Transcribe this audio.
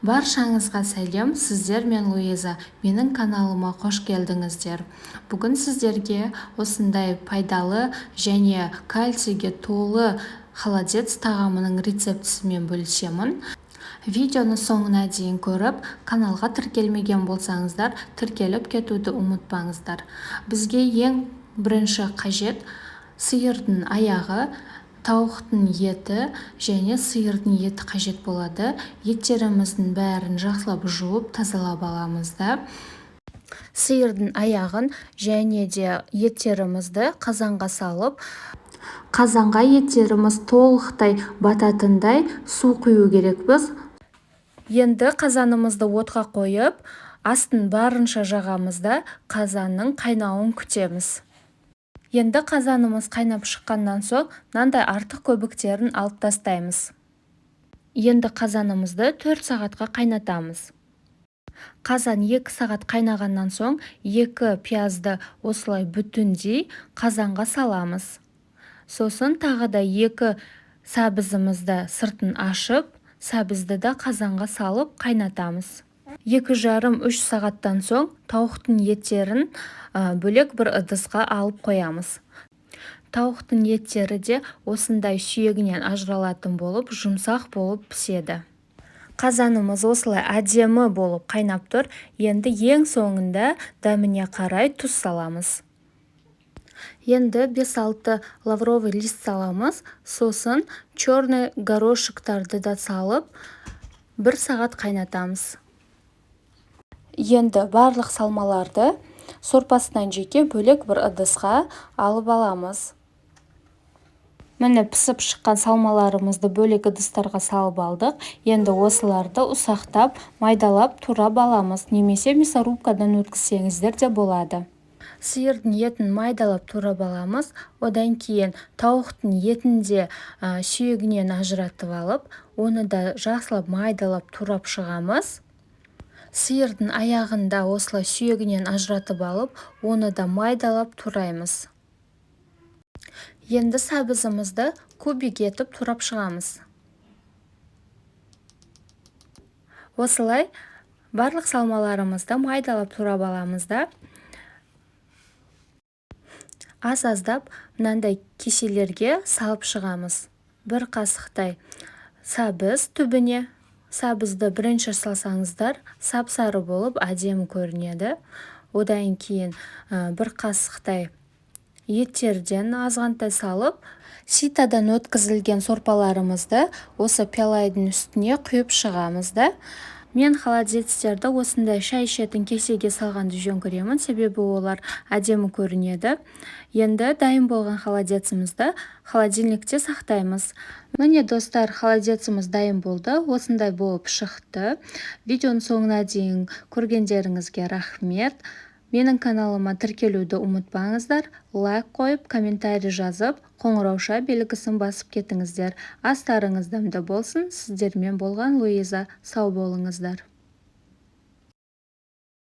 Баршаңызға сәлем, сіздер мен Луиза. Менің каналыма қош келдіңіздер. Бүгін сіздерге осындай пайдалы және кальцийге толы холодец тағамының рецептісімен бөлісемін. Видеоны соңына дейін көріп, каналға тіркелмеген болсаңыздар, тіркеліп кетуді ұмытпаңыздар. Бізге ең бірінші қажет сиырдың аяғы, тауықтың еті және сиырдың еті қажет болады. Еттеріміздің бәрін жақсылап жуып, тазалап аламыз да. Сиырдың аяғын және де еттерімізді қазанға салып, қазанға еттеріміз толықтай бататындай су құю керекпіз. Енді қазанымызды отқа қойып, астын барынша жағамыз да, қазанның қайнауын күтеміз. Енді қазанымыз қайнап шыққаннан соң, мынандай артық көбіктерін алып тастаймыз. Енді қазанымызды 4 сағатқа қайнатамыз. Қазан 2 сағат қайнағаннан соң, 2 пиязды осылай бүтіндей қазанға саламыз. Сосын тағы да 2 сәбізімізді сыртын ашып, сәбізді де қазанға салып қайнатамыз. 2,5-3 сағаттан соң тауықтың еттерін бөлек бір ыдысқа алып қоямыз. Тауықтың еттері де осындай сүйегінен ажыралатын болып, жұмсақ болып піседі. Қазанымыз осылай әдемі болып қайнап тұр. Енді ең соңында дәміне қарай тұз саламыз. Енді 5-6 лавровый лист саламыз, сосын черный горошектарды да салып, 1 сағат қайнатамыз. Енді барлық салмаларды сорпасынан жеке бөлек бір ыдысқа алып аламыз. Міне, пісіп шыққан салмаларымызды бөлек ыдыстарға салып алдық. Енді осыларды ұсақтап, майдалап турап аламыз, немесе мясорубкадан өткізсеңіздер де болады. Сиырдың етін майдалап турап аламыз. Одан кейін тауықтың етін де сүйегінен ажыратып алып, оны да жақсылап майдалап турап шығамыз. Сиырдың аяғын да осылай сүйегінен ажыратып алып, оны да майдалап тураймыз. Енді сәбізімізді кубик етіп турап шығамыз. Осылай барлық салмаларымызды майдалап турап аламыз да, аз-аздап мынандай кеселерге салып шығамыз. Бір қасықтай сәбіз түбіне. Сәбізді бірінші салсаңыздар, сап-сары болып әдемі көрінеді. Одан кейін бір қасықтай еттерден азғантай салып, ситадан өткізілген сорпаларымызды осы пиалайдың үстіне құйып шығамыз да. Мен холодецтерді осындай шай ішетін кесеге салғанды жөн көремін, себебі олар әдемі көрінеді. Енді дайын болған холодецімізді холодильникте сақтаймыз. Міне, достар, холодеціміз дайын болды, осындай болып шықты. Видеоның соңына дейін көргендеріңізге рахмет. Менің каналыма тіркелуді ұмытпаңыздар, лайк қойып, комментарий жазып, қоңырауша белгісін басып кетіңіздер. Астарыңыз дәмді болсын. Сіздермен болған Луиза. Сау болыңыздар.